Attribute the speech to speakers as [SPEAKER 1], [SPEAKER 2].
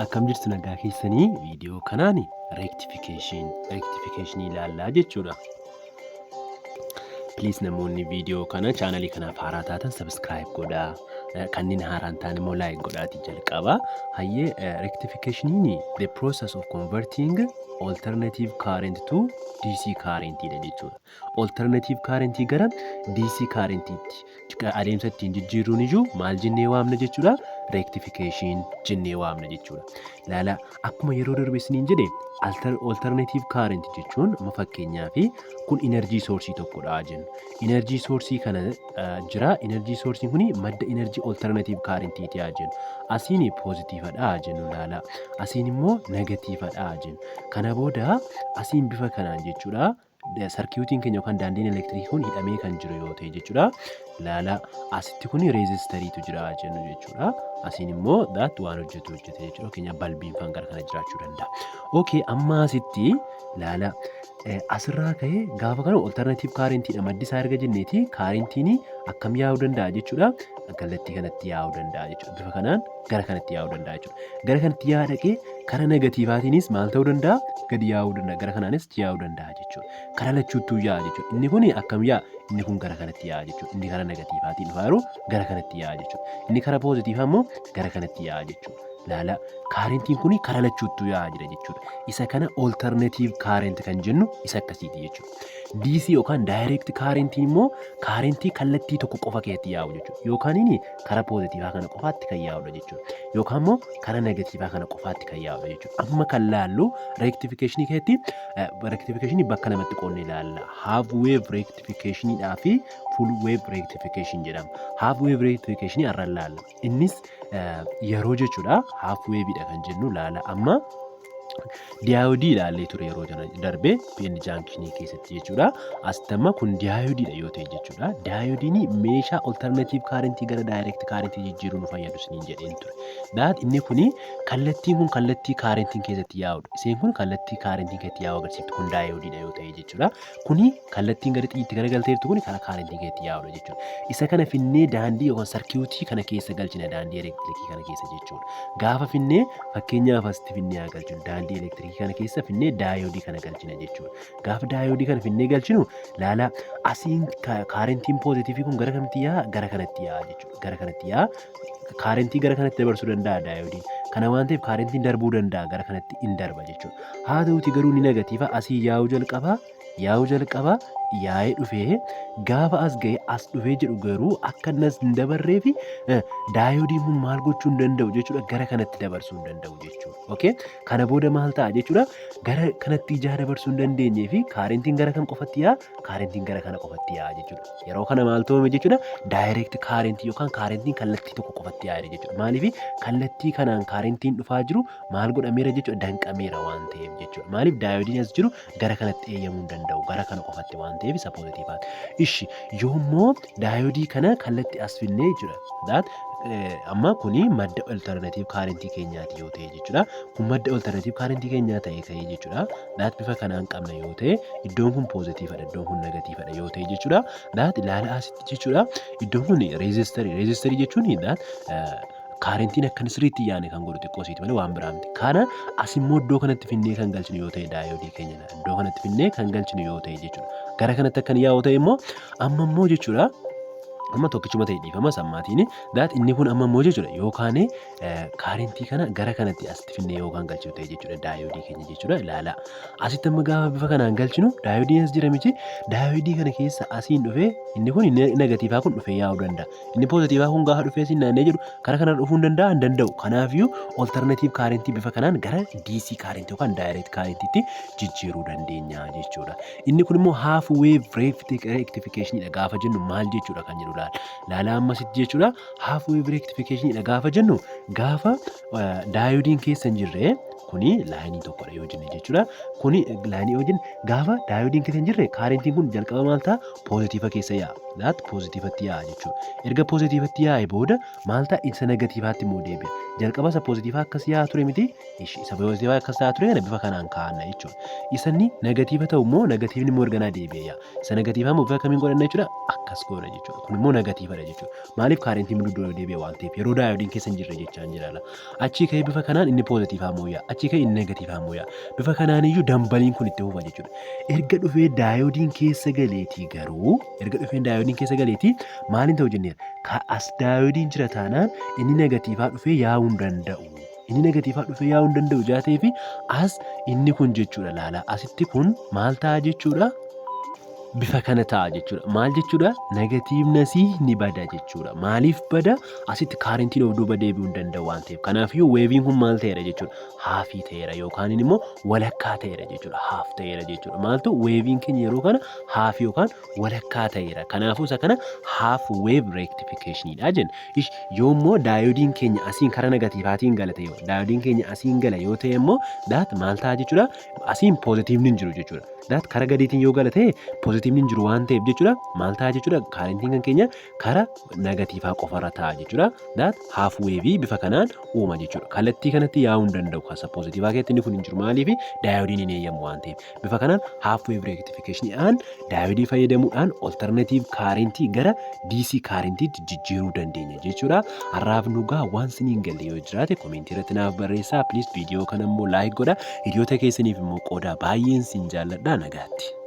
[SPEAKER 1] Akkam jirtu, nagaa keessanii? Viidiyoo kanaan rectification ilaallaa jechuudha. Please, namoonni viidiyoo kana chaanalii kanaaf haaraa taatan subscribe godhaa. Kanneen haaraa hin taane immoo like godhaatii jalqaba. Hayyee, rectificationiin the process of converting alternative current to DC current dha jechuudha. Alternative current gara DC currentiitti adeemsa ittiin jijjiirruun iyyuu maal jennee waamna jechuudha? Rectification jennee waamna jechuudha. Laala, akkuma yeroo darbe isiniin jedhe, alternative current jechuun amma fakkeenyaaf kun energy source tokkodha jennu. Energy source kana jira. Energy source kun madda energy alternative current haa jennu. Asiin positivedha jennu, laala. Asiin immoo negativedha jennu. Kana booda asiin bifa kanaan jechuudha. Circuitiin keenya yookaan daandiin elektirikii kun hidhamee kan jiru yoo ta'e jechuudha. Laala, asitti kun resistoriitu jira jennu jechuudha. Asiin immoo that waan hojjetu hojjete jechuudha. Fakkeenyaaf balbiin faan gara kana jiraachuu danda'a. Okay, amma asitti laala, asirraa ka'ee gaafa kana alternative currentiidha maddi isaa erga jenneeti, currentiin akkam yaa'uu danda'a jechuudha. Kallattii kanatti yaa'uu danda'a jechuudha. Bifa kanaan gara kanatti yaa'uu danda'a jechuudha. Gara kanatti yaa'aa dhaqee karaa negativeaatiinis maal ta'uu danda'a? Gadi yaa'uu danda'a. Gara kanaanis yaa'uu danda'a jechuudha. Karaa lachuuttuu yaa'a jechuudha. Inni kun akkam yaa'a? Inni kun gara kanatti yaa'a jechuudha. Inni karaa negativeaatiin dhufaa jiru gara kanatti yaa'a jechuudha. Inni karaa positiveaa immoo gara kanatti yaa'a jechuudha. Laala, currentiin kun karaa lachuuttuu yaa'aa jira jechuudha. Isa kana alternative current kan jennu isa akkasiiti jechuudha. DC yookaan direct currentiin immoo currentii kallattii tokko qofa keessatti yaa'u jechuudha. Yookaan inni karaa positiveaa kana qofaatti kan yaa'udha jechuudha. Yookaan immoo karaa negativeaa kana qofaatti kan yaa'udha jechuudha. Amma kan laallu rectificationii keessatti rectificationii bakka lamatti qoodnee ilaalla. Half wave rectificationiidhaa fi full wave rectification jedhama. Half wave rectificationii har'a ilaalla. Innis yeroo jechuudha, half waveidha kan jennu. Laala, amma diodeii ilaallee ture yeroo darbe PN junctionii keessatti jechuudha. Asitti amma kun diodeiidha yoo ta'e jechuudha. Diodeiin meeshaa alternative currentii gara direct currentii jijjiiruu nu fayyadu isiniin jedheen ture. That inni kuni kallattiin kun kallattii currentiin keessatti yaa'udha. Isheen kun kallattii currentiin keessatti yaa'u agarsiiftu, kun diodeiidha yoo ta'e jechuudha. Kuni kallattiin gara xiyyitti garagalteertu kuni karaa currentiin keessatti yaa'udha jechuudha. Isa kana finnee daandii yookaan circuitii kana keessa galchina, daandii elektirikii kana keessa jechuudha. Gaafa finnee, fakkeenyaaf asitti finnee haa galchinu, daandii elektirikii kana keessa finnee diodeii kana galchina jechuudha. Gaafa diodeii kana finnee galchinu, laala, asiin currentiin positiveii kun gara kamitti yaa'a? Gara kanatti yaa'a jechuudha. Gara kanatti yaa'a. Currentii gara kanatti dabarsuu danda'a diodeiin. Kana waan ta'eef currentiin darbuu danda'a, gara kanatti hin darba jechuudha. Haa ta'uti garuu inni negative asii yaa'uu jalqabaa, yaa'uu jalqabaa, yaa'ee dhufee gaafa as ga'e, as dhufee jedhu garuu akka inni as hin dabarree fi diodeiin kun maal gochuu hin danda'u jechuudha? Gara kanatti dabarsuu hin danda'u jechuudha. Okay? Kana booda maal ta'a jechuudha? Gara kanatti ijaa dabarsuu hin dandeenyee fi currentiin gara kam qofatti yaa'a? Currentiin gara kana qofatti yaa'a jechuudha. Yeroo kana maal ta'ume jechuudha? Direct currentii yookaan currentiin kallattii tokko qofatti yaa'e jechuudha. Maaliif? Kallattii kanaan currentiin dhufaa jiru maal godhameera jechuudha? Danqameera waan ta'eef jechuudha. Maaliif? Diodeiin as jiru gara kanatti eeyyamuu hin danda'u, gara kana qofatti waan ta'eef isa positiveaati. Ishi yoommoo diodeii kana kallattii as finnee jechuudha. Amma kuni madda alternative currentii keenyaati yoo ta'e jechuudha. Kun madda alternative currentii keenyaa ta'e ka'ee jechuudha. That bifa kanaan qabna yoo ta'e, iddoon kun positivedha, iddoon kun negativedha yoo ta'e jechuudha. That ilaala, asitti jechuudha. Iddoon kun resistorii. Resistorii jechuun that currentiin akka sirriitti yaane kan godhu xiqqoo isiiti malee waan biraa miti. Kana as immoo iddoo kanatti finnee kan galchinu yoo ta'e, diodeii keenya iddoo kanatti finnee kan galchinu yoo ta'e jechuudha. Gara kanatti akkan yaa'u ta'e immoo, amma immoo jechuudha, amma tokkichuma ta'e, dhiifama sammaatiin, that inni kun amma immoo jechuudha, yookaan currentii kana gara kanatti asitti finnee yookaan galchinu ta'e jechuudha, diodeii keenya jechuudha. Ilaala, asitti amma gaafa bifa kanaan galchinu, diodeiin as jira miti? Diodeii kana keessa asiin dhufee inni kun negativeaa kun dhufee yaa'uu danda'a. Inni positiveaa kun gaafa dhufee asiin naannee jedhu karaa kanaan dhufuu hin danda'a? Hin danda'u. Kanaafiyyuu alternative currentii bifa kanaan gara DC currentii yookaan direct currentiitti jijjiiruu dandeenya jechuudha. Inni kun immoo half wave rectificationidha gaafa jennu maal jechuudha kan jedhu laala. Laala, ammasitti jechuudha, half wave rectificationidha gaafa jennu, gaafa diodeiin keessa hin jirre, kuni lineii tokkodha yoo jenne jechuudha. Kuni lineii yoo jennu, gaafa daayodiin keessa hin jirre kaarentiin kun jalqaba maal ta'a? Poozitiiva keessa yaa'a. That poozitiivatti yaa'a jechuudha. Erga poozitiivatti yaa'e booda maal ta'a? Isa negatiivaatti immoo deebi'a. Jalqaba isa poozitiivaa akkas yaa'aa ture miti? Isa poozitiivaa akkas yaa'aa ture kana bifa kanaan kaa'anna jechuudha. Isa inni negatiiva ta'u immoo, negatiivni immoo erganaa deebi'ee yaa'a. Isa negatiivaa immoo bifa kamiin godhanna jechuudha? Akkas goona jechuudha. Kun immoo negatiivadha jechuudha. Maaliif? Kaarentiin dudduuba deebi'e waan ta'eef, yeroo daayodiin keessa hin jirre jechaan jira. Achii ka'ee bifa kanaan inni poozitiivaa immoo yaa'a. Achii ka'ee inni negatiivaa immoo yaa'a. Bifa kanaan iyyuu dambaliin kun itti fufa jechuudha. Erga dhufee daayodiin keessa galeetii garuu, erga dhufee daayodiin keessa galeetii maaliin ta'u jenneera? Ka as daayodiin jira taanaan inni negatiivaa dhufee yaa'uu hin danda'u. Inni negatiivaa dhufee yaa'uu hin danda'u jaatee fi as inni kun jechuudha, laala, asitti kun maal ta'a jechuudha? Bifa kana ta'a jechuudha. Maal jechuudha? Negatiivnasii ni bada jechuudha. Maaliif bada? Asitti kaarentiin of duuba deebi'uu hin danda'u waan ta'eef. Kanaafiyyuu waveiin kun maal ta'eera jechuudha? Halfii ta'eera yookaan immoo walakkaa ta'eera jechuudha. Half ta'eera jechuudha. Maaltu waveiin keenya yeroo kana halfii yookaan walakkaa ta'eera. Kanaafuu isa kana half wave rectificationidha jenna. Ish, yoo immoo daayodiin keenya asiin karaa negatiivaatiin gala ta'e, daayodiin keenya asiin gala yoo ta'e immoo, that maal ta'a jechuudha? Asiin poozitiivni hin jiru jechuudha. That karaa gadiitiin yoo gala ta'e poozitiivni hin jiru waan ta'eef jechuudha. Maal ta'a jechuudha? Kaarentiin kan keenya karaa negatiivaa qofarra ta'a jechuudha. That half waveii bifa kanaan uuma jechuudha. Kallattii kanatti yaa'uu hin danda'u. Kasa poozitiivaa keessatti inni kun hin jiru. Maaliif? Daayodiin hin eeyyamu waan ta'eef. Bifa kanaan half wave rectificationidhaan daayodii fayyadamuudhaan alternative kaarentii gara DC kaarentiitti jijjiiruu dandeenya jechuudha. Har'aaf nu gaa. Waan siniin galle yoo jiraate commentii irratti naaf barreessaa. Please, viidiyoo kana immoo like godha. Hiriyoota keessaniif immoo qoodaa. Baay'een sin jaalladha. Nagaatti.